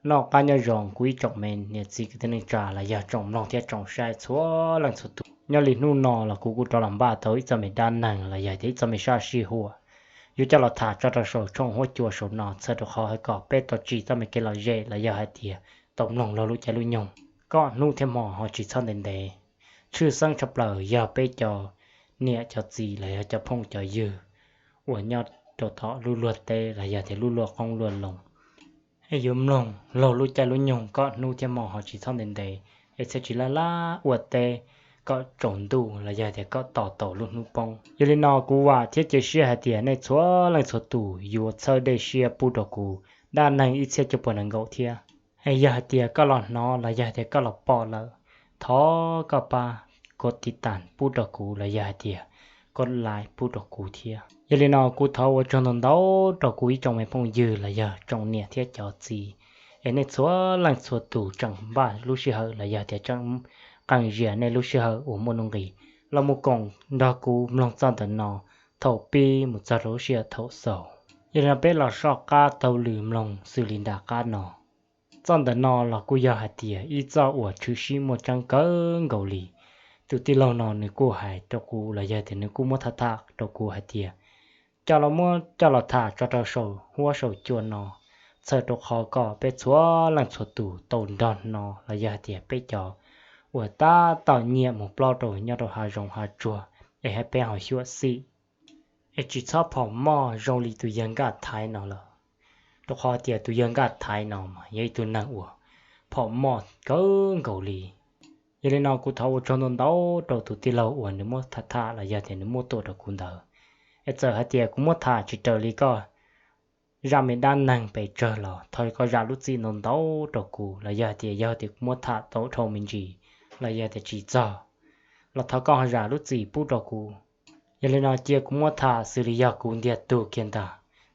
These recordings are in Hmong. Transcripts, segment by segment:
Noj qab nyob zoo kuv ib tsoom me niam txiv kwv tij neej tsa los yog tsoom mloog thiab tsoom saib txhua leej txhua tus. Nyob li hnub no los kuv kuj rov los npaj tau ib txoj me dab neeg los yog tias ib txoj me sab sij huam yuav coj los tham tso rau saum tshooj huab cua saum no, txhawm rau qhov hais kom peb tau tsim txoj me kev lom zem los yog hais tias tau mloog laug lub caij lub nyoog kom hnub thiab hmo ho tsis txhob ntev ntev. Tshwj xeeb tshaj plaws yog peb cov niam cov txiv los yog cov phooj cov ywg uas nyob rau tom lub luag teb los yog tias lub luag qoob luag loo, es yuav mloog laug lub caij lub nyoog kom hnub thiab hmo ho tsis txhob ntev ntev, es thiaj tsis laj laj ua teb kom tsaus ntuj los yog tias kom tos tau lub hnub poob. Yog li no kuv vam thiab cia siab hais tias nej txhua leej txhua tus yuav txhawb dej siab pub rau kuv dab neeg ib txhiab cuaj puas nees nkaum thiab. Es yog hais tias koj los hnov los yog tias koj los pom lawm, thov koj pab kov tiv tas pub rau kuv los yog hais tias kov like pub rau kuv thiab. Yog li no kuv thov ua tsaug ntau ntau rau kuv ib tsoom me phooj ywg los yog tsoom niam thiab cov txiv, es nej txhua leej txhua tus tseem npaj lub sij hawm los yog tias tseem qee zias nej lub sij hawm uas muaj nuj nqis los mus koom nrog kuv mloog txoj ntawm no thaum pib mus txog rau lub sij hawm thaum xaus. Yog li no peb los soj qab taug lw mloog xws li nram qab no. Txoj ntawm no los kuj yog hais tias ib txoj uas tshwm sim muaj tseeb kawg nkaus li. Tus tij laug no nws kuj hais rau kuv los yog tias nws kuj muab tham tham rau kuv hais tias coj los muab coj los tham tso rau saum huab saum cua no, txhawm rau qhov kom peb txhua leej txhua tus tau nrog hnov los yog hais tias peb cov uas tab tom nyiam mus plob rau nyob rau hav zoov hav tsuag, es hais peb ho xyuam xim, es tsis txhob phom moj zoo li tus yawg Nkaj Thaiv no lawm. Rau qhov tias tus yawg Nkaj Thaiv no mas yog ib tug neeg uas phom moj kawg nkaus li. Yog li no kuv thov ua tsaug ntau ntau rau tus tij laug uas nws muab tham tham los yog tias nws muab tuaj rau kuv ntawd. Es txawm hais tias kuv muab tham tsis raws li koj zaj me dab neeg pes tsawg los thov koj zam lub txim ntau ntau rau kuv los yog tias yog tias kuv muab tham tau dhau me ntsis los yog tias tsis txog los thov koj ho zam lub txim pub rau kuv. Yog li no cia kuv muab tham xws li yog kuv ntiag tug kiag ntag,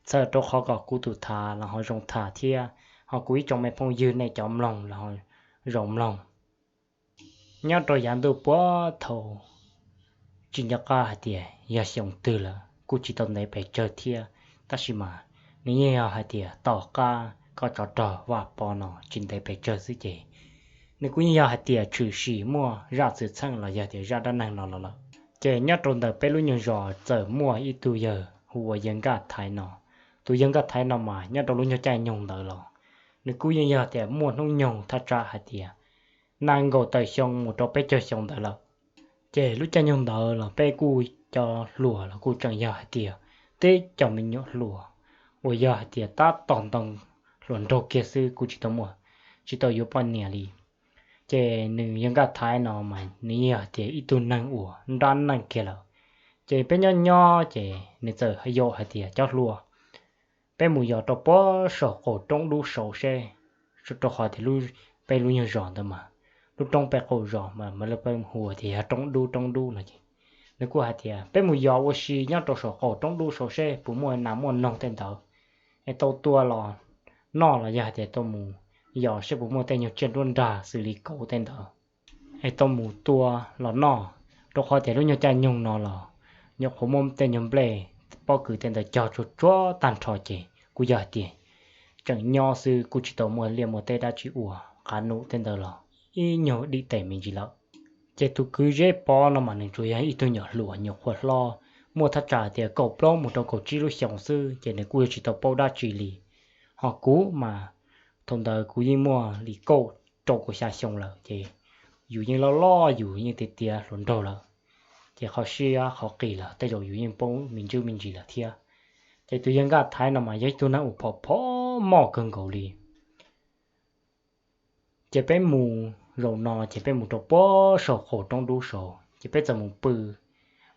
txhawm rau qhov kom kuv tus tham los ho zoo tham thiab ho kuv ib tsoom me phooj ywg nej cov mloog los ho zoo mloog. Nyob rau yav ntuj puag thaum tsis nco qab hais tias yog xyoo twg lawm kuj tsis tau ntev pes tsawg thiab, tab sis mas nws yeej yog hais tias tom qab koj tsov rog Vaj Pov no tsis ntev pes tsawg xwb ces nws kuj yeej yog hais tias tshwm sim muaj zaj xwm txheej los yog tias zaj dab neeg no los lawm. Ces nyob rau ntawm peb lub nyuag zos txawm muaj ib tug yawg hu ua yawg Nkaj Thaiv no. Tus yawg Nkaj Thaiv no mas nyob rau lub nyuag caij nyoog ntawd los nws kuj yeej yog tias muaj hnub nyoog thaj tsam hais tias nees nkaum tawm xyoo mus rau peb caug xyoo ntawd lawm. Ces lub caij nyoog ntawd los peb kuj cov hluas los kuj tseem yog hais tias tib cov me nyuam hluas uas yog hais tias tab tom ntoo hluas nraug kiag xwb, kuj tsis tau muaj, tsis tau yuav poj niam li. Ces nws yawg Nkaj Thaiv no mas nws yog hais tias ib tug neeg uas nrab neej kiag lawm. Ces peb nyob nyob ces nws txawm yaum hais tias cov hluas, peb mus yos rau puag saum qaum roob dub saud seb, rau qhov tias peb lub nyuag zos ntawd mas lub roob pem qaum zos mas lawv peb hu tias yog roob dub roob dub no ces nws kuj hais tias peb mus yos ua si nyob rau saum qaum roob dub saud seb puas muaj nas muaj noog tej ntawd, es tau tua los noj los yog hais tias tau mus yos seb puas muaj tej nyuag tsiaj nruab nrag xws li kauv tej ntawd, es tau mus tua los noj, rau qhov tias lub nyuag caij nyoog no los nyuam qhuav muaj tej nyuag nplej pob kws tej ntawd cog tsuag tsuag tag nrho ces kuj yog hais tias tseem nyob xwb kuj tsis tau muaj liaj muaj teb dab tsi ua, qav num tej ntawd los ib nyuag dim tes me ntsis lawm. Ces tus kwv Zeb Pov no mas nws tsuas yog ib tug nyuam hluas nyuam qhuav hlob, muaj thaj tsam tias kaum plaub mus rau kaum tsib lub xyoos xwb ces nws kuj yuav tsis tau paub dab tsi li. Ho kuv mas thaum ntawd kuv yeej muaj li kaum rau kaum xya xyoo lawm ces yus yeej loj loj yus yeej tiav tiav hluas nraug lawm, ces qhov siab qhov qis los tej zaum yus yeej paub me ntsis me ntsis lawm thiab. Ces tus yawg Nkaj Thaiv no mas yog ib tug neeg uas phom phom moj kawg nkaus li. Ces peb mus zaum no ces peb mus rau puag saum qaum roob dub saud ces peb txawm mus pw,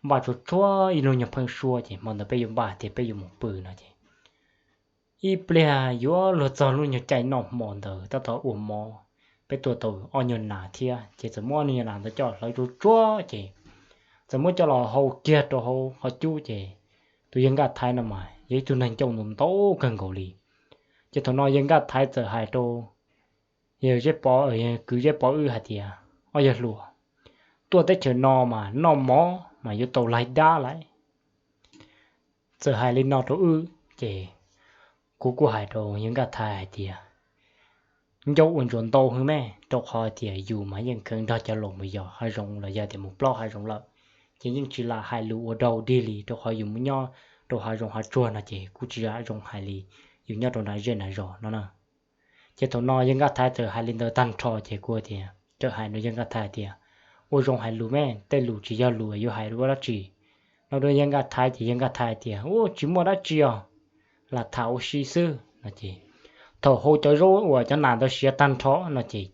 npaj tsuag tsuag ib lub nyuag pheeb suab ces hmo ntawd peb yuav npaj tias peb yuav mus pw no ces ib pliag yuav luag txog lub nyuag caij noj hmo ntawd tab tom ua mov, peb tua tau ob nyuag nas thiab ces txawm muab ob nyuag nas ntawd coj hlawv tsuag tsuag ces txawm muab coj los hau kiag rau hauv qhov cub ces tus yawg Nkaj Thaiv no mas yog ib tug neeg ncauj ntau ntau kawg nkaus li. Ces thaum no yawg Nkaj Thaiv txawm hais rau yawg Zeb Pov, kwv Zeb Pov wb hais tias, Ob yawg hluas, tuaj teb chaws no mas noj mov mas yuav tau laig dab lawm. Txawm hais li no rau wb ces kuv kuj hais rau yawg Nkaj Thaiv hais tias, ncauj ua ntsuas ntau heev me, rau qhov tias yus mas yeej kheev nrog cov laus mus yos hav zoov los yog tias mus plaub hav zoov lawm, ces yeej tsis lam hais lus ua dog dig li, rau qhov yus mus nyob rau hav zoov hav tsuag no ces kuj tsis zoo hais li yus nyob rau nram zej nram zos no na. Ces thaum no yawg Nkaj Thaiv txawm hais li ntawd tag nrho ces kuv tias, txawm hais rau yawg Nkaj Thaiv tias, ua zoo hais lus me, tej lus tsis yog lus yuav hais ua dab tsi no rau yawg Nkaj Thaiv ces yawg Nkaj Thaiv tias, u, tsis muaj dab tsi os, lam tham ua si xwb no ces, thaum hau cov zaub uas cov nas ntawd siav tag nrho no ces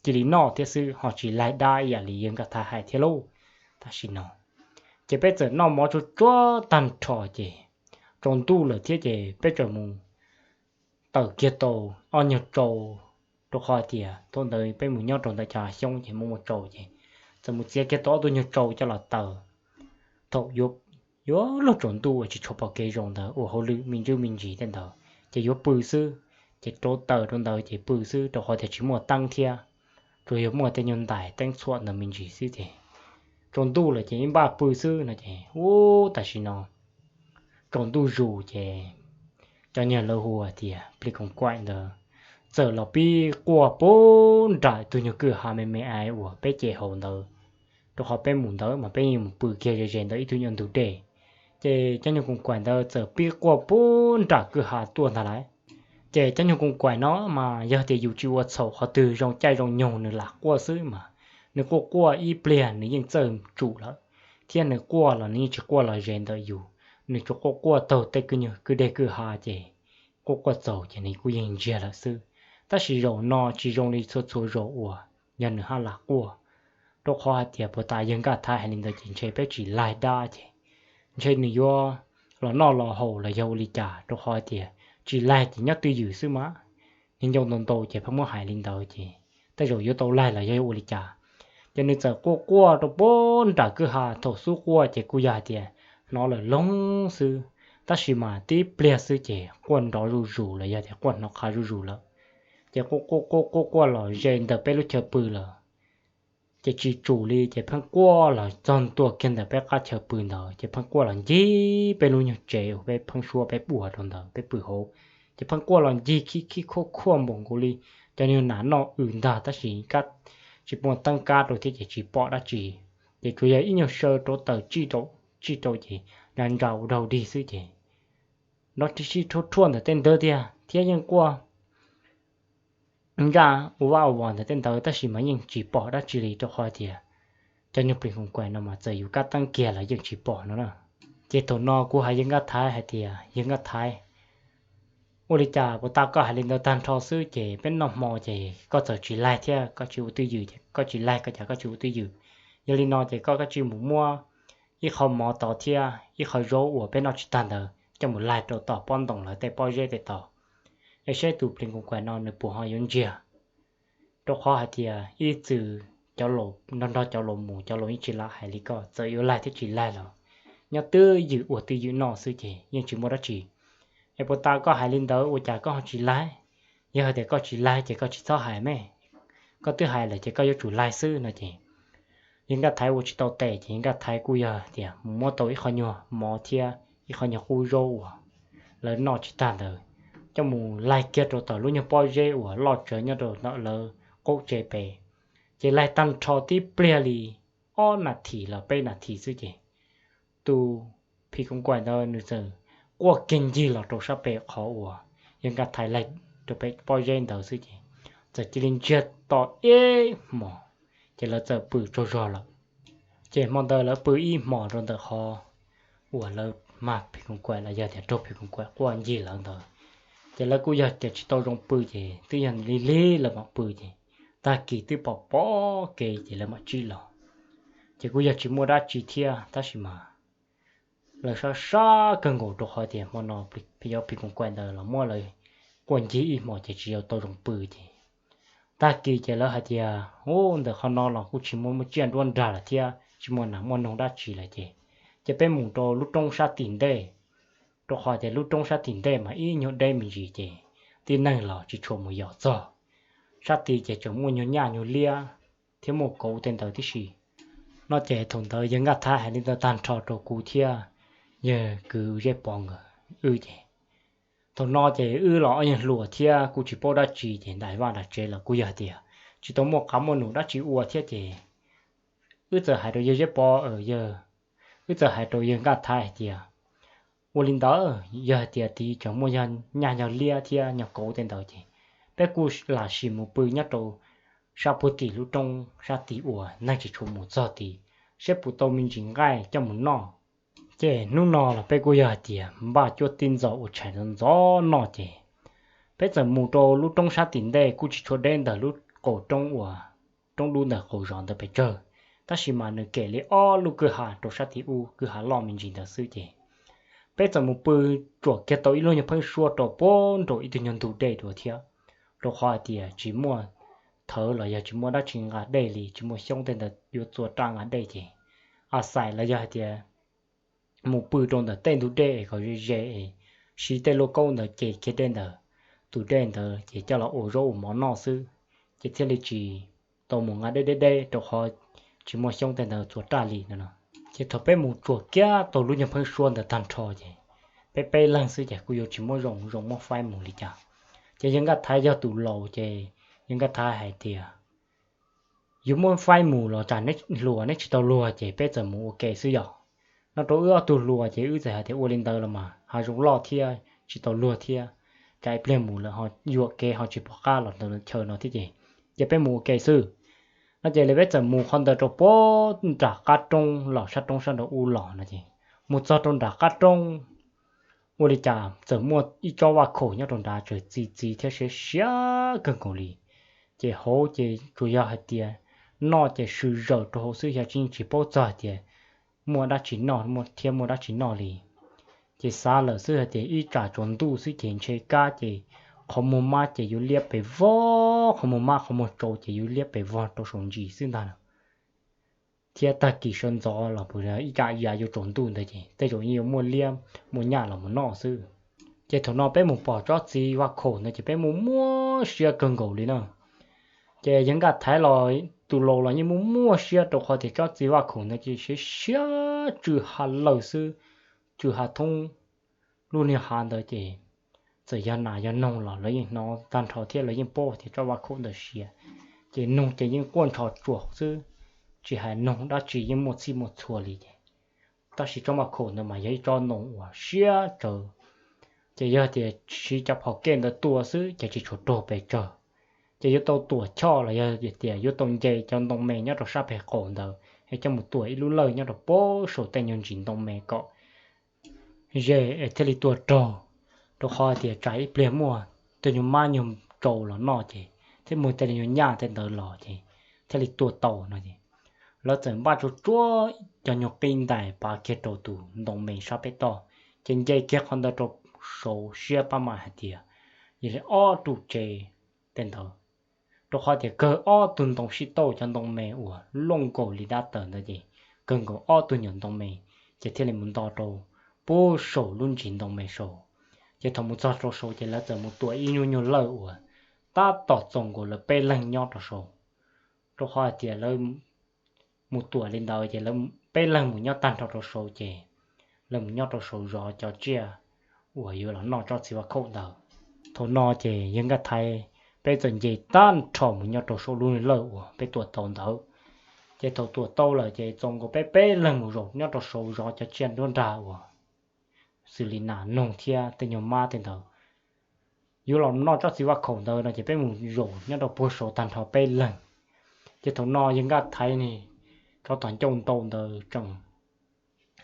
cia li noj thiab xwb ho tsis laig dab ib yam li yawg Nkaj Thaiv hais thiab lauj. Tam sim no ces peb txawm noj mov tsuag tsuag tag nrho ces tsaus ntuj lawm thiab ces peb txawm mus tawm kiag tau ob nyuag tsau, rau qhov tias thaum ntawd peb mus nyob rau ntawm cov xyoob ces muaj muaj tsau ces txawm mus txiav kiag tau ob tug nyuag tsau coj los taws. Thaum yuav luag tsaus ntuj uas tsis tshua pom kev zoo ntawd uas hauj lwm me ntsis me ntsis tej ntawd ces yuav pw xwb, ces rauv taws rau ntawd ces pw xwb rau qhov tias tsis muaj teeb thiab, tsuas yog muaj tej nyuag ntais teeb txhuam ntawd me ntsis xwb ces tsaus ntuj lawm ces ib npaj pw xwb no ces ub tam sim no tsaus ntuj zus ces cov nyuag lawv hu tias plis koos kaim ntawd txawm los pib quaj puag nram tug nyuag kwj ha me me ais uas peb ces hauv ntawd, rau qhov peb mus ntawd mas peb yeej mus pw kiag ze ze ntawd ib tug nyuag ntug dej. Ces cov nyuag koos kaim ntawd txawm pib quaj puag nram kwj ha tuaj ntag lauj. Ces cov nyuag koos kaim no mas yog tias yus tsis ua txhaum qhov twg zoo caij zoo nyoog nws lam quaj xwb mas, nws quaj quaj ib pliag nws yeej txawj tsum lawm, thiab nws quaj los nws yeej tsis quaj los ze ntawm yus, nws tsuas quaj quaj taug tej kwj deg kwj ha ces quaj quaj txaus ces nws kuj yeej ntsiag lawm xwb. Tab sis zaum no tsis zoo li txhua txhua zaus uas yog nws haj lam quaj, rau qhov hais tias puag ta yawg Nkaj Thaiv hais li ntawd ces ntshe peb tsis laig dab ces ntshe nws yuav los noj los haus los yog ua li cas, rau qhov hais tias tsis laig ces nyob twj ywm xwb mas, niag ncauj ntau ntau ces pheej muab hais li ntawd ces tej zaum yuav tau laig los yog ua li cas. Ces nws txawm quaj quaj rau puag nram kwj ha, thaum xub quaj ces kuj yog hais tias hnov lawm loog xwb, tab sis mas tib pliag xwb ces quaj nrov zuj zus los yog tias quaj hnov qha zuj zus lawm. Ces quaj quaj quaj quaj los ze ntawm peb lub chaw pw lawm, ces tsis tsum li ces pheej quaj los txog ntua kiag ntawm peb qab chaw pw ntawd ces pheej quaj los ncig peb lub nyuag tsev uas peb pheej suab peb ua rau ntawd peb pw hauv, ces pheej quaj los ncig khib khib khuaj khuaj npaum nkaus li cov nyuag nas noj w ntag, tab sis tsis muaj teeb kab rau thiab ces tsis pom dab tsi. Ces tsuas yog ib nyuag saw rauv taws tsij rau ces ntsa ntsa ua dog dig xwb ces nrov ris sij rhuaj rhuaj ntawm tej ntawd tiag thiab yeej quaj ntsaj ua vaj ua vos ntawm tej ntawd tab sis mas yeej tsis pom dab tsi li rau qhov tias cov nyuag plis koos kaim no mas txawm yus kab teeb kiag los yeej tsis pom no na. Ces thaum no kuv hais yawg Nkaj Thaiv hais tias, yawg Nkaj Thaiv, ua li cas puag ta koj hais li ntawd tag nrho xwb ces peb noj hmo ces koj txawm tsis laig thiab koj tsis ua twj ywm ces koj tsis laig koj cas koj tsis ua twj ywm. Yog li no ces koj koj tsis mus muab ib qho mov tod thiab ib qho zaub uas peb noj tsis tag ntawd coj mus laig rau tom pob ntoos lawv tej pob zeb tej tod, es saib tus plis koos kaim no nws puas ho yuav ntsiag. Rau qhov hais tias ib txwm cov laus nrog nrog cov laus mus cov laus yeej tsis lam hais li koj, txawm yuav laig thiab tsis laig los nyob twj ywm ua twj ywm noj xwb ces yeej tsis muaj dab tsi. Es puag ta koj hais li ntawd ua cas koj ho tsis laig? Yog hais tias koj tsis laig ces koj tsis txhob hais me, koj twb hais lawm ces koj yuav tsum laig xwb no ces yawg Nkaj Thaiv ua tsis tau tes ces yawg Nkaj Thaiv kuj yog tias mus muab tau ib qho nyuag mov thiab ib qho nyuag qub zaub uas lawv noj tsis tag ntawd coj mus laig kiag rau tom lub nyuag pob zeb uas loj tsawv nyob rau ntawm lawv qaum tsev pem. Ces laig tag nrho tib pliag li ob nas this los peb nas this xwb ces tus plis koos kaim ntawd nws txawm quaj kiag ncig los rau sab pem qhov uas yawg Nkaj Thaiv laig rau pem pob zeb ntawd xwb ces txawm cia li ntsiag to ib hmos, ces lawv txawm pw tsaug zog lawm. Ces hmo ntawd lawv pw ib hmos rau ntawm qhov uas lawv mag plis koos kaim los yog tias raug plis koos kaim quaj ncig lawv ntawd. Ces lawv kuj yog tias tsis tau zoo pw ces twb yog lig lig lawv mam pw ces tag kis twb pom pom kev ces lawv mam tsib los. Ces kuj yog tsis muaj dab tsi thiab tab sis mas lawv sab sab kawg nkaus rau qhov tias hmo no plis koos kaim ntawd los muab lawv quaj ncig ib hmos ces tsis yog tau zoo pw ces tag kis ces lawv hais tias, u, ntawm qhov no los kuj tsis muaj muaj tsiaj nruab nrag lawm thiab tsis muaj nas muaj noog dab tsi lawm ces, ces peb mus rau lub roob sab tim ntej, rau qhov tias lub roob sab tim ntej mas ib nyuag deb me ntsis ces tib neeg los tsis tshua mus yos txog. Sab tid ces tseem muaj nyuag nyaj nyuag liab thiab muaj kauv tej ntawd tib si. No ces thaum ntawd yawg Nkaj Thaiv hais li ntawd tag nrho rau kuv thiab yawg kwv Zeb Pov nkawd wb ces Thaum no ces wb los ob yawg hluas thiab kuj tsis paub dab tsi ces ntais vaj ntais tsev los kuj yog tias tsis tau muaj qab muaj num dab tsi ua thiab ces wb txawm hais rau yawg Zeb Pov, yawg, wb txawm hais rau yawg Nkaj Thaiv hais tias, ua li ntawd yog hais tias tid tseem muaj yog nyaj yog liab thiab nyuag kauv tej ntawd ces peb kuj lam sim mus pw nyob rau sab puag tim lub roob sab tid uas neeg tsis tshua mus txog tid, saib puas tau me ntsis nqaij coj mus noj. Ces hnub no los peb kuj yog hais tias npaj cuab tib ntxos ua tshais ntxov ntxov noj ces peb txawm mus rau lub roob sab tim ntej kuj tsis tshua deb ntawm lub qaum roob uas roob dub ntawm qaum zos ntawd pes tsawg, tab sis mas nws kem li ob lub kwj ha rau sab tim ub, kwj ha loj me ntsis ntawd xwb ces peb txawm mus pw tsuam kiag tau ib lub nyuag pheeb suab rau puag nraum ib tug nyuag ntug dej dua thiab, rau qhov hais tias tsis muaj thawv los yog tsis muaj dab tsi nqa dej li, tsis muaj xyoob tej ntawd yuav txua raj nqa dej ces a xais los yog hais tias mus pw rau ntawm tej ntug dej es kom ze ze es siv tej lub kaub ntawd ce kiag dej ntawm tus dej ntawd ces coj los ua zaub ua mov noj xwb, ces thiaj li tsis tau mus nqa deb deb deb rau qhov tsis muaj xyoob tej ntawd txua raj li no. Ces thaum peb mus tsuam kiag tau lub nyuag pheeb suab ntawd tag nrho ces peb peb leeg xwb ces kuj yuav tsis muaj zoo zoo muab faib mus li cas. Ces yawg Nkaj Thaiv yog tus laus ces yawg Nkaj Thaiv hais tias, yuav muab faib mus los tsam neb hluas neb tsis tau luag ces peb txawm mus ua ke xwb yom. No rau wb ob tug hluas ces wb txawm hais tias ua li ntawd los mas hav zoov loj thiab tsis tau luag thiab, tsam ib pliag mus lawm ho yuam kev ho tsis pom qab los ntawm chaw no thiab ces, ces peb mus ua ke xwb. No ces li peb txawm mus qhov ntawd rau puag nram qab roob los sab roob sab nraud ub los no ces mus txog rau nram qab roob, ua li cas txawm muaj ib tsob vaj khaum nyob rau nrad txawm txi txiv thiab siav siav kawg nkaus li. Ces hauv ces tsuas yog hais tias noj ces swm zawm rau hauv xwb, yog tsis tsis paub txog hais tias muaj dab tsi noj thiab muaj dab tsi noj li. Ces xav lawm xwb hais tias ib tsam tsaus ntuj xwb ces ntshe kab ces qhov muag mab ces yuav liab pes vog, qhov muag mab qhov muag tsau ces yuav liab pes vog rau saum ntsis xwb ntag. Thiab tag kis sawv ntxov los puas ib tsam yav yuav tsaus ntuj ntawd ces tej zaum yeej yuav muaj liab muaj nyaj los mus noj xwb. Ces thaum no peb mus pom tsob txiv vaj khaum ntawd ces peb muaj muaj siab kawg nkaus li na. Ces yawg Nkaj Thaiv los tus laus los yeej muaj muaj siab rau qhov tias tsob txiv vaj khaum ntawd ces siav siav tsw ha lawm xwb, tsw ha thoob lub niag hav ntawd ces txawm yog nas yog noog los lawv yeej hnov tag nrho thiab lawv yeej paub tias tsob vaj khaum ntawd siav. Ces noog ces yeej quaj nrho tsuas xwb, tsis hais noog dab tsi yeej muaj txhij muaj txhua li ces. Tab sis tsob vaj khaum ntawd mas yog ib tsob ntoo uas siab tsawv, ces yog tias siv cov phom kej ntawd tua xwb ces tsis tshua raug pes tsawg. Ces yuav tau tuam choj los yog tias yuav tau nce cov ntoo me nyob rau sab pem qaum ntawd es coj mus tuam ib lub lawj nyob rau puag saum tej nyuag ntsis ntoo me kom ze es thiaj li tua raug, rau qhov tias tsam ib pliag muaj tej nyuag mab nyuag tsau los noj ces thiab muaj tej nyuag nyaj tej ntawd los ces thiaj li tua tau no es. Lawv txawm npaj tsuag tsuag cov nyuag qij ntais pav kiag rau tus ntoo me sab pem toj, ces nce kiag qhov ntawd rau saud siab pab mas hais tias yog li ob ru tsev tej ntawd, rau qhov tias kawg ob tug ntoo sib tauj cov ntoo me uas looj nkaus li dab tawm ntawd ces kawg nkaus ob tug nyuag ntoo me, ces thiaj li mus nto rau puag saum lub ntsis ntoo me saud. Ces thaum mus txog rau saud ces lawv txawm mus tuam ib nyuag nyuag lawj uas tab tom txaus nkaus lawv peb leeg nyob rau saud, rau qhov hais tias lawv mus tuam li ntawd ces lawv peb leeg mus nyob tag nrho rau saud ces lawv mus nyob rau saud zov cov tsiaj uas yuav los noj tsob txiv vaj khaum ntawd. Thaum no ces yawg Nkaj Thaiv peb txawm nce tag nrho mus nyob rau saum lub lawj uas peb tuam tau ntawd. Ces thaum tuam tau lawm ces txaus nkaus peb peb leeg mus zaum nyob rau saud zov cov tsiaj nruab nrag uas xws li nas noog thiab tej nyuag mab tej ntawd yuav los noj tsob txiv vaj khaum ntawd no ces peb mus zaum nyob rau puag saud tag nrho peb leeg. Ces thaum no yawg Nkaj Thaiv ne, rov tom ncauj ntau ntawd tseem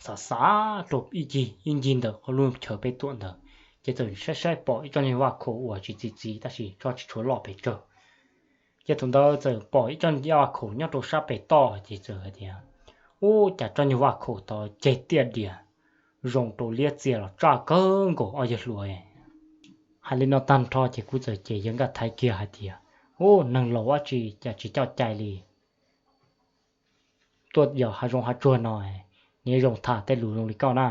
xav xav rau ib ncig ib ncig ntawm qhov lub chaw peb tuam ntawd, ces txawm saib saib pom ib tsob nyuag vaj khaum uas tsis txi txiv tab sis tsob tsis tshua loj pes tsawg. Ces thaum ntawd txawm pom ib tsob vaj khaum nyob rau sab pem toj ces txawm hais tias, ub, cas tsob nyuag vaj khaum tod ceg tiaj dias, zoo rau liab txias los tsaj kawg nkaus ob yawg hluas. Hais li no tag nrho ces kuv txawm cem yawg Nkaj Thaiv kiag hais tias, ub, neeg laus dab tsi cas tsis coj cai li, tuaj yos hav zoov hav tsuag no, niaj zoo tham tej lus zoo li koj na.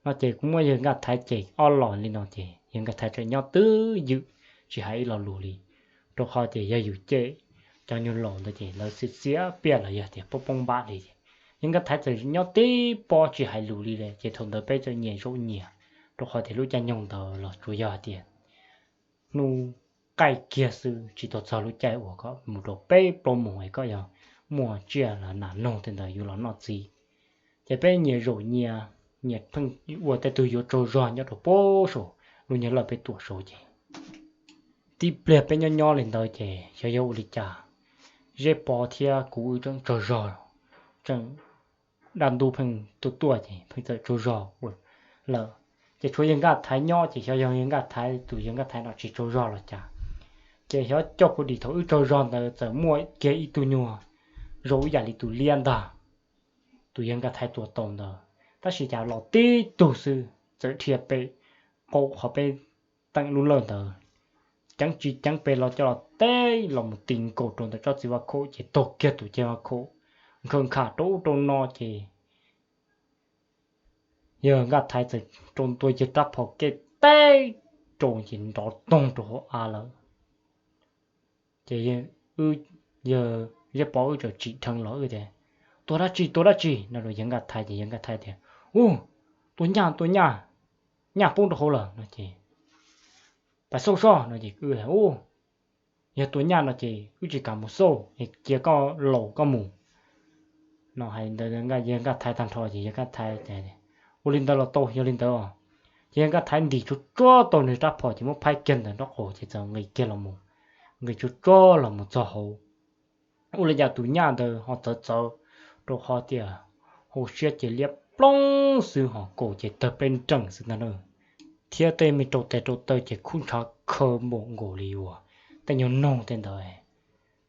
No ces kuv muab yawg Nkaj Thaiv cem ob los li no ces yawg Nkaj Thaiv tseem nyob twj ywm tsis hais ib lo lus li, rau qhov tias yog yus cem cov nyuag laus ntawd ces lawv xiam xiam piaj los yog tias poob poob npam li. Yawg Nkaj Thaiv txawm nyob tib pob tsis hais lus li lawm ces thaum ntawd peb txawm nyias zaum nyias Rau qhov tias lub caij nyoog ntawd los tsuas yog hais tias hnub qaij kiag xwb, tsis tau txog lub caij uas koj mus rau peb plaub moos es koj yog muaj tsiaj los nas noog tej ntawd yuav los noj txiv. Ces peb nyias zaum nyias, nyias pheej ua tej tug yuav tsaug zog nyob rau pem saum lub nyuag lawj peb tuam saud ces tib pliag peb nyob nyob li ntawd ces xyov yog ua li cas, Zeb Pov thiab kuv wb tseem tsaug zog, tseem dab ntub pheej tuaj tuaj ces pheej txawm tsaug zog lawm. Ces tshuav yawg Nkaj Thaiv nyob ces xyov yog yawg Nkaj Thaiv, tus yawg Nkaj Thaiv no tsis tsaug zog los cas, ces xyov coj pov dim thaum wb tsaug zog ntawd txawm muaj kiag ib tug nyuag zoo ib yam li tus liab ntag, tus yawg Nkaj Thaiv tua tau ntawd, tab sis cas los tib tug xwb txawm dhia pem qab qhov peb teem lub lawj ntawd, ceev tsis ceev pes los coj los teb los mus ti nkaus rau ntawm tsob txiv vaj khaum ces taug kiag tus cev vaj khaum, nkhaws nkham rau ub rau no ces yawg Nkaj Thaiv txawm rau ntua yawg rab phom kev teb rau ces nrov toog rau hauv av lawm. Ces wb, yawg Zeb Pov wb txawm tsim dheev los wb tias, Tua dab tsi, tua dab tsi? No rau yawg Nkaj Thaiv ces yawg Nkaj Thaiv tias, U, tua nyaj, tua nyaj, nyaj poob rau hauv lawm no ces, Pab xauj soj no ces, U, yog tua nyaj no ces wb tsis kam mus xauj, cia koj laus koj mus no. Hais ntawd yawg Nkaj Thaiv tag nrho ces yawg Nkaj Thaiv, Ua li ntawd los tau, yog li ntawd os. Ces yawg Nkaj Thaiv ntim tsuag tsuag tau nws rab phom ces muab phaib kiag ntawm nraub qaum ces txawm nqis kiag los mus, nqis tsuag tsuag los mus txog hauv. Ua li cas tus nyaj ntawd ho txawv txawv, rau qhov tias hauv siab ces liab ploog xwb ho kaus ces tawg pleb nrees xwb ntag na, thiab tej me rau tes rau taw ces khub ntshav khaw npaum nkaus li uas tej nyuag noog tej ntawd,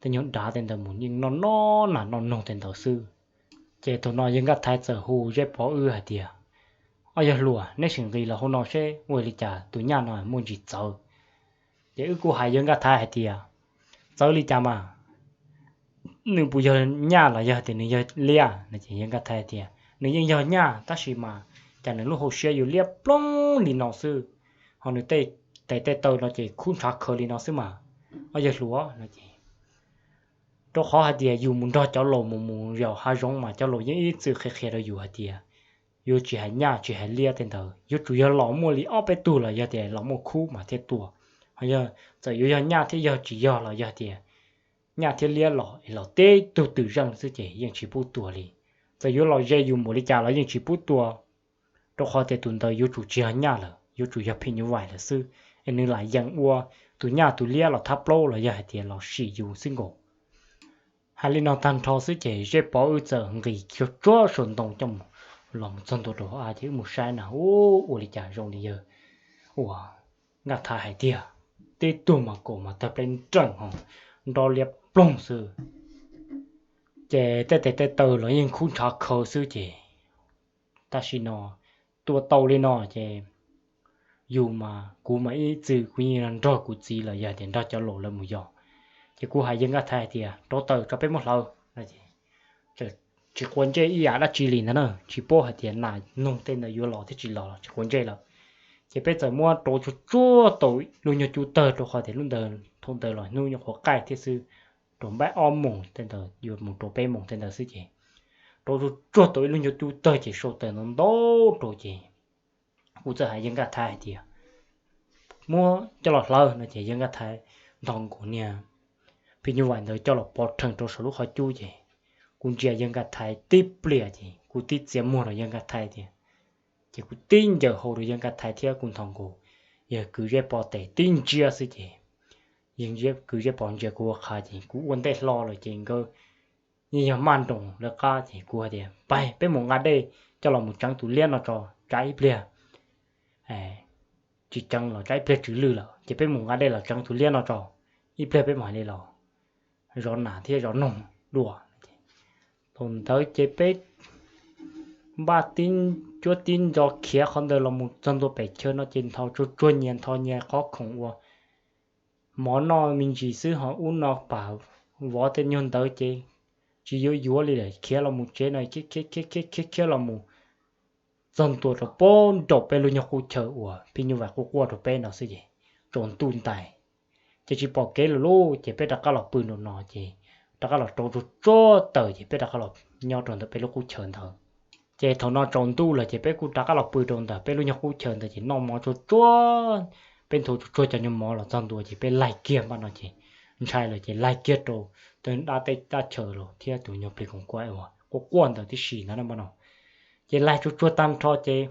tej nyuag dav tej ntawd mus yeej noj noj nas noj noog tej ntawd xwb. Ces thaum no yawg Nkaj Thaiv txawm hu Zeb Pov wb hais tias, Ob yawg hluas, neb sim nqis los hauv no seb ua li cas tus nyaj no muaj ntsis txawv. Ces wb kuj hais yawg Nkaj Thaiv hais tias, Txawv li cas mas? Nws puas yog nyaj los yog tias nws yog liab? No ces yawg Nkaj Thaiv tias, Nws yeej yog nyaj tab sis mas cas nws lub hauv siab yuav liab ploog li no xwb, ho nws tej tes tej taw no ces khub ntshav khaw li no xwb mas, ob yawg hluas no ces, rau qhov hais tias yus mus nrog cov laus mus mus zaum hav zoov mas cov laus yeej ib txwm qhia qhia rau yus hais tias yuav tsis hais nyaj tsis hais liab tej ntawd, yuav tsum yog los muaj li ob peb tug los yog tias los muaj khub mas thiaj tua. Ho yog txawm yuav yog nyaj thiab yog tsis yog los yog tias nyaj thiab liab los es los tib tug twm zeej xwb ces yeej tsis pub tua li. Txawm yuav los ze yus npaum li cas los yeej tsis pub tua, rau qhov tias tus ntawd yuav tsum tsis yog nyaj lawm, yuav tsum yog phim nyuj vais lawm xwb, es nws lam yees ua tus nyaj tus liab los thab plaub los yog hais tias los sim yus xwb nkaus. Hais li no tag nrho xwb ces Zeb Pov wb txawm nqis tsuag tsuag saum ntoo coj mus, los mus txog ntua rau hauv av ces wb mus saib na, ua li cas zoo li yawg uas Nkaj Thaiv hais tiag, tib tug mas kaus mas tawg pleb nrees ho nrov liab ploog xwb, ces tej tes tej taw los yeej khub ntshav khaw xwb ces, tam sim no tua tau li no ces yus mas kuv mas ib txwm kuv yeej nrog kuv txiv los yog tias nrog cov laus lawv mus yos. Ces kuv hais yawg Nkaj Thaiv hais tias, Rauv taws tso peb muab hlawv. Tsis quav ntsej ib yam dab tsi li ntag na, tsis paub hais tias nas noog tej ntawd yuav los thiab tsis los los tsis quav ntsej lawm. Ces peb txawm muab rauv tsuag tsuag tau lub nyuag cub tawg rau qhov tias lub ntawd thaum ntawd los hnub nyuam qhuav qaij thiab xwb, rau npaum ob moos tej ntawd yuav mus rau peb moos tej ntawd xwb ces rauv tsuag tsuag tau ib lub nyuag cub tawg ces sau taws ntau ntau rau ces kuv txawm hais yawg Nkaj Thaiv hais tias, Muab coj los hlawv no ces yawg Nkaj Thaiv nthos nkaus niag phim nyuj vais ntawd coj los pov rhees rau saum lub qhov cub ces kuv ntsia yawg Nkaj Thaiv tib pliag ces kuv tib txiav muag rau yawg Nkaj Thaiv tias, ces kuv tib ncaws hau rau yawg Nkaj Thaiv thiab kuv nthos nkaus yawg kwv Zeb Pov tes tib ntsiab xwb ces yawg kwv Zeb Pov ntsia kuv ua qhav ces kuv ua ntej hlo lawm ces nkawd yeej yog maj nroos lawv qab ces kuv hais tias, Pais peb mus nqa dej coj los mus tseev tus liab no tso, tsam ib pliag tsis tseev los tsam ib pliag tsw lwj lawm ces peb mus nqa dej los tseev tus liab no tso, ib pliag peb mam li los zov nas thiab zov noog dua. Thaum ntawd ces peb npaj tib cuab tib ntxo khiav qhov ntawd los mus txog ntua pem chaw no ces nthos tsuag tsuag nyias nthos nyias qhov khoom uas mov noj me ntsis xwb ho ub no pam vov tej nyuag ntawd ces tsis yuav yuav li lawm, khiav los mus tsev no khiav khiav khiav khiav khiav los mus txog ntua rau pem nraum peb lub nyuag qub chaw uas phim nyuj vais quaj quaj rau peb no xwb ces tsaus ntuj ntais ces tsis pom kev lawm lauj, ces peb rov qab los pw nraum no ces rov qab los rauv tsuag tsuag taws ces peb rov qab los nyob rau ntawm peb lub qub chaw ntawd. Ces thaum no tsaus ntuj lawm ces peb kuj rov qab los pw rau ntawm peb lub nyuag qub chaw ntawd ces noj mov tsuag tsuag, peb nthuav tsuag tsuag cov nyuag mov los txog ntua ces peb laig kiag npaj no ces ntshai lawm ces laig kiag rau tej dab teb dab chaw los thiab tus nyuag plig koom kuaj uas quaj quaj ntawd tib si ntawd npaj no. Ces laig tsuag tsuag tag nrho ces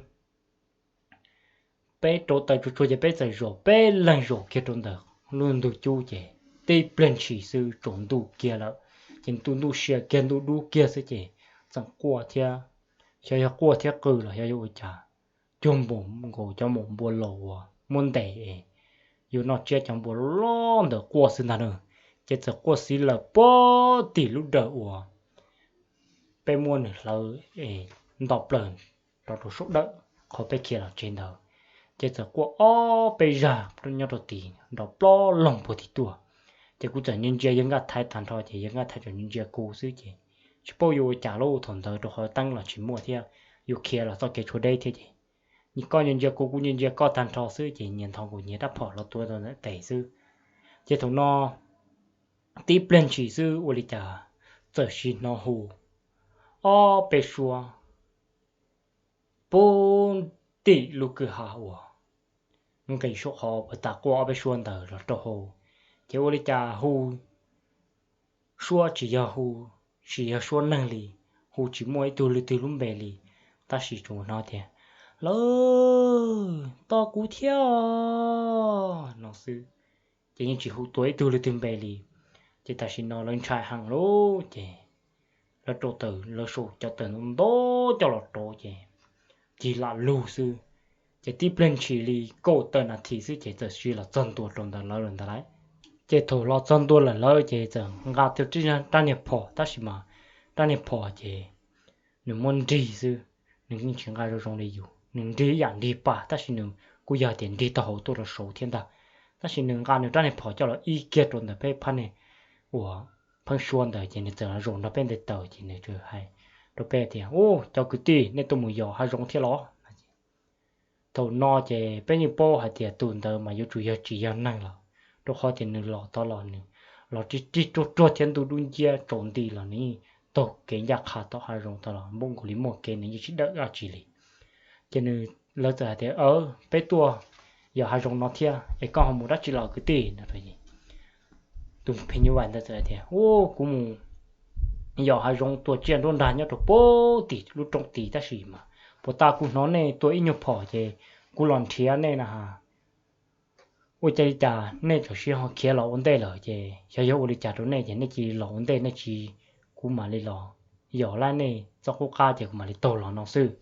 peb rauv taws tsuag tsuag ces peb txawm zaum peb leeg zaum kiag rau ntawm lub ntug cub ces tib pliag ntshis xwb tsaus ntuj kiag lawm. Ces ntuj ntuj sia kiag ntuj dub kiag xwb ces txawm quaj thiab, xyov yog quaj thiab qw los xyov yog ua cas, cuag npaum nkaus cov maum npua laus uas muab ntes es yuav noj tsiab cov npua loj ntawd quaj xwb ntag na. Ces txawm quaj xiv lawm puag tim lub dawm uas peb muab nws hlawv es nto plaws rau rau saum dawm qhov peb khiav los tsev ntawd. Ces txawm quaj ob peb zag nyob rau tid nrov plob loog puag tim tuaj. Ces kuv txawm ntsia ntsia yawg Nkaj Thaiv tag nrho ces yawg Nkaj Thaiv tseem ntsia ntsia kuv xwb ces tsis paub yuav ua cas lauj, thaum ntawd rau qhov teeb los tsis muaj thiab, yuav khiav los txoj kev tshuav deb thiab ces koj ntsia ntsia kuv kuv ntsia ntsia koj tag nrho xwb ces nyias nthos nkaus nyias rab phom los tua rau ntawm tes xwb. Ces thaum no tib pliag ntshis xwb ua li cas txawm sim hnov hu ob peb suab puag tim lub kwj ha uas nqis saum qhov uas tas quaj ob peb suab ntawd los rau hauv. Ces ua li cas hu suab tsis yog hu, tsis yog suab neeg li, hu tsis muaj ib tug leej twg lub npe li, tab sis tsuas hnov tias, Lawv, tos kuv thiab os, no xwb. Ces yeej tsis hu tua ib tug leej twg npe li. Ces tam sim no lawv ntshai heev lawm ces lawv rauv taws, lawv sau cov taws ntau ntau coj los rauv ces cig lam lug xwb. Ces tib pliag ntshis li kaum tawm nas this xwb ces txawm sim los txog ntua rau ntawm lawv lawm ntag lauj. Ces thaum los txog ntua lawm lawv ces txawm nqa rab niag phom, tab sis mas rab niag phom ces nws muab nrig xwb, nws yeej tsis nqa zoo zoo li yus, nws nrig ib yam nrig pas tab sis nws kuj yog tias nrig taub hau tuaj rau saud thiab ntag. Tab sis nws nqa nws rab niag phom coj los ib kiag rau ntawm peb phab niag uas pheeb suab ntawd ces nws txawm los zaum nrog peb nte taws ces nws hais rau peb tias, Ub, cov kwv tij, nej tuaj mus yos hav zoov thiab los? Thaum no ces peb yeej paub hais tias tus ntawd mas yuav tsum yog tsis yog neeg lawm, rau qhov tias nws los tod los nws los rig rig ruag ruag thiab ntuj dub nciab tsaus nti los nws yeej taug kev ncaj qha tom hav zoov tod los npaum nkaus li muaj kev nws yeej tsis dawm dab tsi li. Ces nws, lawv txawm hais tias, Peb tuaj yos hav zoov no thiab es koj ho mus dab tsi los kwv tij? Tus phim nyuj vais ntawd txawm hais tias, Ub, kuv mus yos hav zoov tua tsiaj nruab nrag nyob rau puag tim lub roob tid tab sis mas puag ta kuv hnov nej tua ib nyuag phom ces kuv los nrhiav nej na ha. Ua cas li cas nej txawm sib ho khiav los ua ntej lawm ces xyov yog ua li cas rau nej ces nej cia li los ua ntej nej tsis, kuv mam li los yos lab nej txoj qub qab ces kuv mam li taug los no xwb.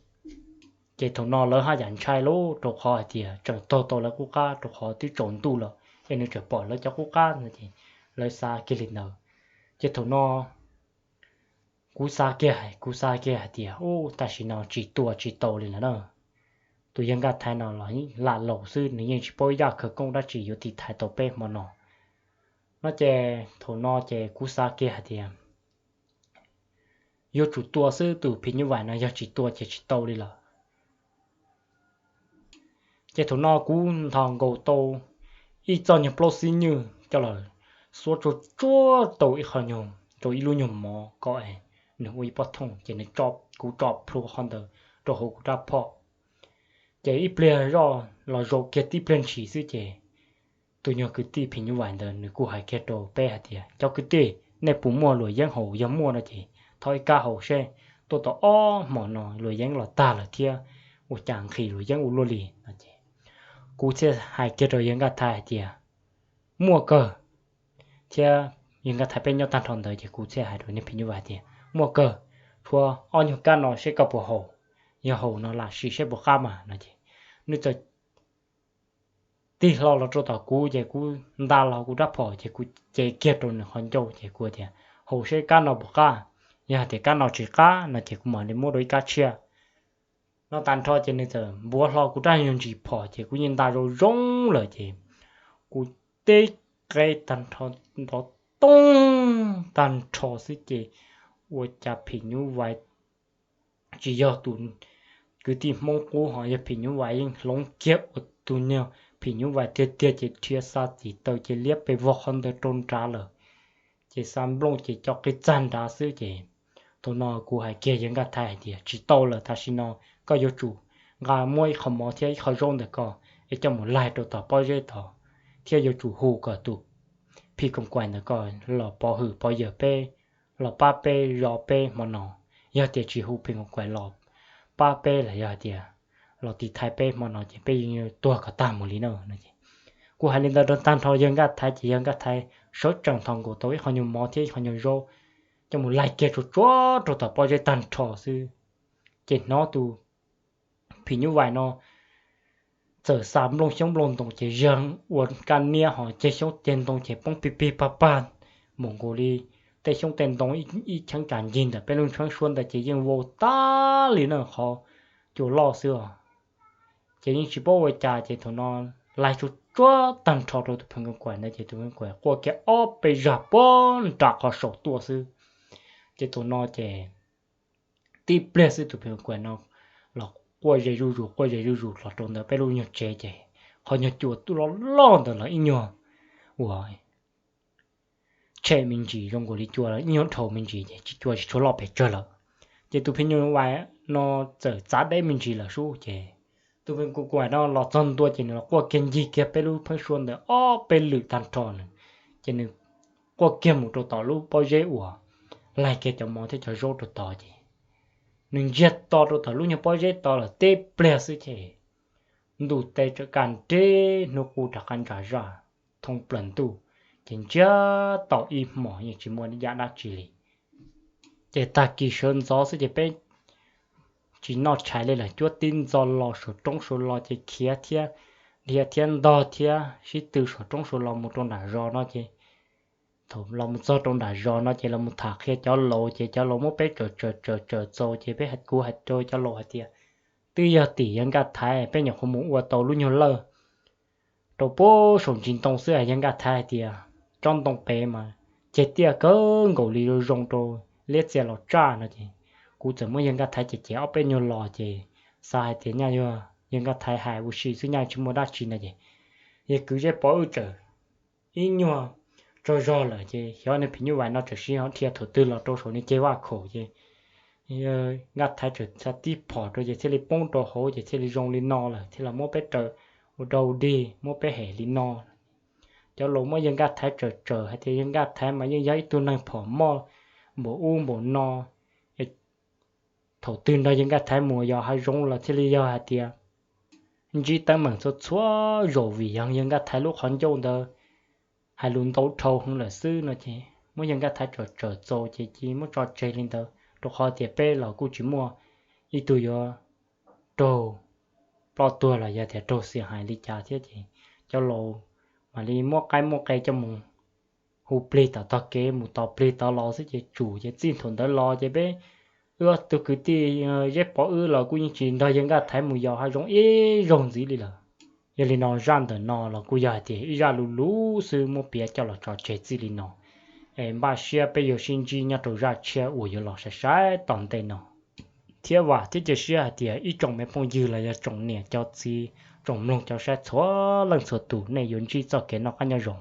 Ces thaum no lawv haj yam ntshai lauj, rau qhov hais tias tseem taug tau lawv qub qab rau qhov twb tsaus ntuj lawm es nws tseem pom lawv cov qub qab no ces lawv xav kiag li ntawd. Ces thaum no kuv xav kiag, kuv xav kiag hais tias, Ub, tam sim no tsis tua tsis tau li lawm na. Tus yawg Nkaj Thaiv no los lam laus xwb, nws yeej tsis paub ib yam khawv koob dab tsi yuav tiv thaiv tau peb hmo no. No ces thaum no ces kuv xav kiag hais tias yuav tsum tua xwb, tus phim nyuj vais no yog tsis tua ces tsis tau li lawm. Ces thaum no kuv nthos nkaus tau ib txoj nyuag plaub xib nyuj coj los xuab tsuag tsuag tau ib qho nyuag rau ib lub nyuag mov kom nws ua ib pob thooj ces nws, kuv tso plhuav qhov ntawd rau hauv kuv rab phom. Ces ib pliag zoj los zaum kiag tib pliag ntshis xwb ces tus nyuag kwv tij phim nyuj vais ntawd nws kuj hais kiag rau peb hais tias, Cov kwv tij, nej puas muaj luam yeeb haus? Yog muaj no ces thov ib kab haus seb, tuaj tau ob hmos no luam yeeb los tag lawm thiab, ua cas nqhis luam yeeb ua luaj li no ces kuv thiaj hais kiag rau yawg Nkaj Thaiv hais tias, Muaj kawg. Thiab yawg Nkaj Thaiv peb nyob tag nrho ntawd ces kuv thiaj hais rau niag phim nyuj vais tias, Muaj kawg, tshuav ob nyuag kab no seb koj puas haus, yog haus no lam sim seb puas qab mas no ces nws txawm tig hlo los rau tom kuv ces kuv nta los kuv rab phom ces kuv cev kiag rau nws qhov ncauj ces kuv tias, Haus seb kab no puas qab, yog hais tias kab no tsis qab no ces kuv mam li muab rau ib kab tshiab. No tag nrho ces nws txawm npuav hlo kuv rab nyuag ntsis phom ces kuv yeej nta zoo zoo lawm ces kuv tib qe tag nrho nrov toog tag nrho xwb ces ua cas phim nyuj vais tsis yog tus kwv tij Hmoob qub ho yog phim nyuj vais yeej hloov kiag ua tus nyuag phim nyuj vais tiag tiag ces rhiav xa txim taws ces liab pes vog qhov ntawd rau nrad lawm. Ces xa nplooj ces co qig txag nrad xwb ces Thaum no kuv hais kiag yawg Nkaj Thaiv hais tias tsis tau lawm, tam sim no koj yuav tsum nqa muab ib qho mov thiab ib qho zaub ntawm koj es coj mus laig rau tom pob zeb tod, thiab yuav tsum hu kom tus phim koos kaim ntawm koj los pov hwm pov yawg peb, los pab peb zov peb hmo no. Yog tias tsis hu phim koos kaim los pab peb los yog hais tias los tiv thaiv peb hmo no ces peb yeej yuav tuag kom tag mus li na. Kuv hais li ntawd rau tag nrho yawg Nkaj Thaiv ces yawg Nkaj Thaiv sawv tsees thos nkaus tau ib qho nyuag mov thiab ib qho nyuag zaub coj mus laig kiag tsuag tsuag rau tom pob zeb tag nrho xwb. Ces hnov tus phim nyuj vais no txawm xa nplooj xyoob nplooj ntoo ces yawg ua kaj niab ho ceg xyoob ceg ntoo ces poob pig pig pag pag mus nkaus li tej xyoob tej ntoo ib cheeb tsam ncig ntawm peb lub tsheb suab ntawd ces yeej vau tag li na, qhov cua loj xwb os. Ces yeej tsis paub ua cas ces thaum no laig tsuag tsuag tag nrho rau tus phim koos kaim ntawd ces tus phim koos kaim quaj kiag ob peb zag puag nram qhov saum tuaj xwb. Ces thaum no ces tib pliag xwb tus phim koos kaim no los quaj ze zuj zus quaj ze zuj zus los rau ntawm peb lub nyuag tsev ces qhov nyuag cua tuaj loj loj ntawd los ib nyuag uas tshem me ntsis zoo nkaus li cua ib nyuag dhau me ntsis ces tsis cua tsis tshua loj pes tsawg lawm. Ces tus phim nyuj vais no txawm txav deb me ntsis lawm sub ces tus phim koos kaim no los txog ntua ces nws los quaj kiag ncig kiag peb lub tsheb suab ntawd ob peb lwm tag nrho na. Ces nws quaj kiag mus rau tom lub pob zeb uas laig kiag cov mov thiab cov zaub rau tod ces nws ntsiag to rau tom lub nyuag pob zeb tod lawm tib pliag xwb ces ntuj teb txawm kaj nreb hnub qub rov qab ntsa zaj thoob plaws ntuj, ces ntsiag to ib hmos yeej tsis muaj yam dab tsi li. Ces tag kis sawv ntxov xwb ces peb tsis noj tshais li lawm, cuab tib ntxo los saum roob saum los ces khiav thiab dhia thiab ntog thiab sib tw saum roob saum los mus rau nram zos no ces thaum los mus txog rau nram zos no ces los mus tham qhia cov laus ces cov laus muab peb tsawm tsawm tsawm tsawm txaus ces peb kuv hais rau cov laus hais tias twb yog tim yawg Nkaj Thaiv peb nyuam qhuav mus ua tau lub nyuag lawj rau puag saum ntsis ntoo xwb, yawg Nkaj Thaiv hais tias tsob ntoo pem mas ceg tiaj kawg nkaus li zoo rau liab txias los tsaj no ces kuv txawm muab yawg Nkaj Thaiv cem cem ob peb nyuag los ces xav hais tias nyaj yog yawg Nkaj Thaiv hais ua si xwb nyaj tsis muaj dab tsi no ces yawg kwv zeb pov wb tsawm ib nyuag tsaug zog lawm ces xyov nws phim nyuj vais no tsawm sib dhia thaum twg los rau saum nws ceg vaj khaum ces Nkaj Thaiv tsawm xa tib phom rau ces thiaj li poob rau hauv ces thiaj li zoo li no lawm thiaj los muab peb raws ua dog dig muab peb hem li no. Cov laus muab yawg Nkaj Thaiv tsawm tsawm hais tias yawg Nkaj Thaiv mas yeej yog ib tug neeg phom moj npaum ub npaum no. Thaum twg nrog yawg Nkaj Thaiv mus yos hav zoov los thiaj li yog hais tias ntsib teeb meem txhua txhua zaus vim yog yawg Nkaj Thaiv lub qhov ncauj ntawd hais lus ntau dhau heev lawm xwb no ces muab yawg Nkaj Thaiv tsawm tsawm txaus ces cia muab tso tseg li ntawd rau qhov tias peb los kuj tsis muaj ib tug yuav raug ploj tuag los yog tias raug xia hais li cas thiab ces cov laus mam li muab qaib muab qe coj mus hu plig tom tog kev mus tos plig tod los xwb ces tsum ces txij thaum ntawd los ces peb wb ob tug kwv tij zeb pov wb los kuj yeej tsis nrog yawg Nkaj Thaiv mus yos hav zoov ib zaug ntxiv li lawm. Yog li no zaj ntawm no los kuj yog hais tias ib zaj lus luv xwb muab piav coj los tso tseg txij li no. Es npaj siab peb yuav sib ntsib nyob rau zaj tshiab uas yuav los sai sai tom ntej no. Thiab vam thiab cia siab hais tias ib tsoom me phooj ywg los yog tsoom niam cov txiv, tsoom mloog cov saib txhua leej txhua tus nej yuav ntsib txoj kev noj qab nyob zoo.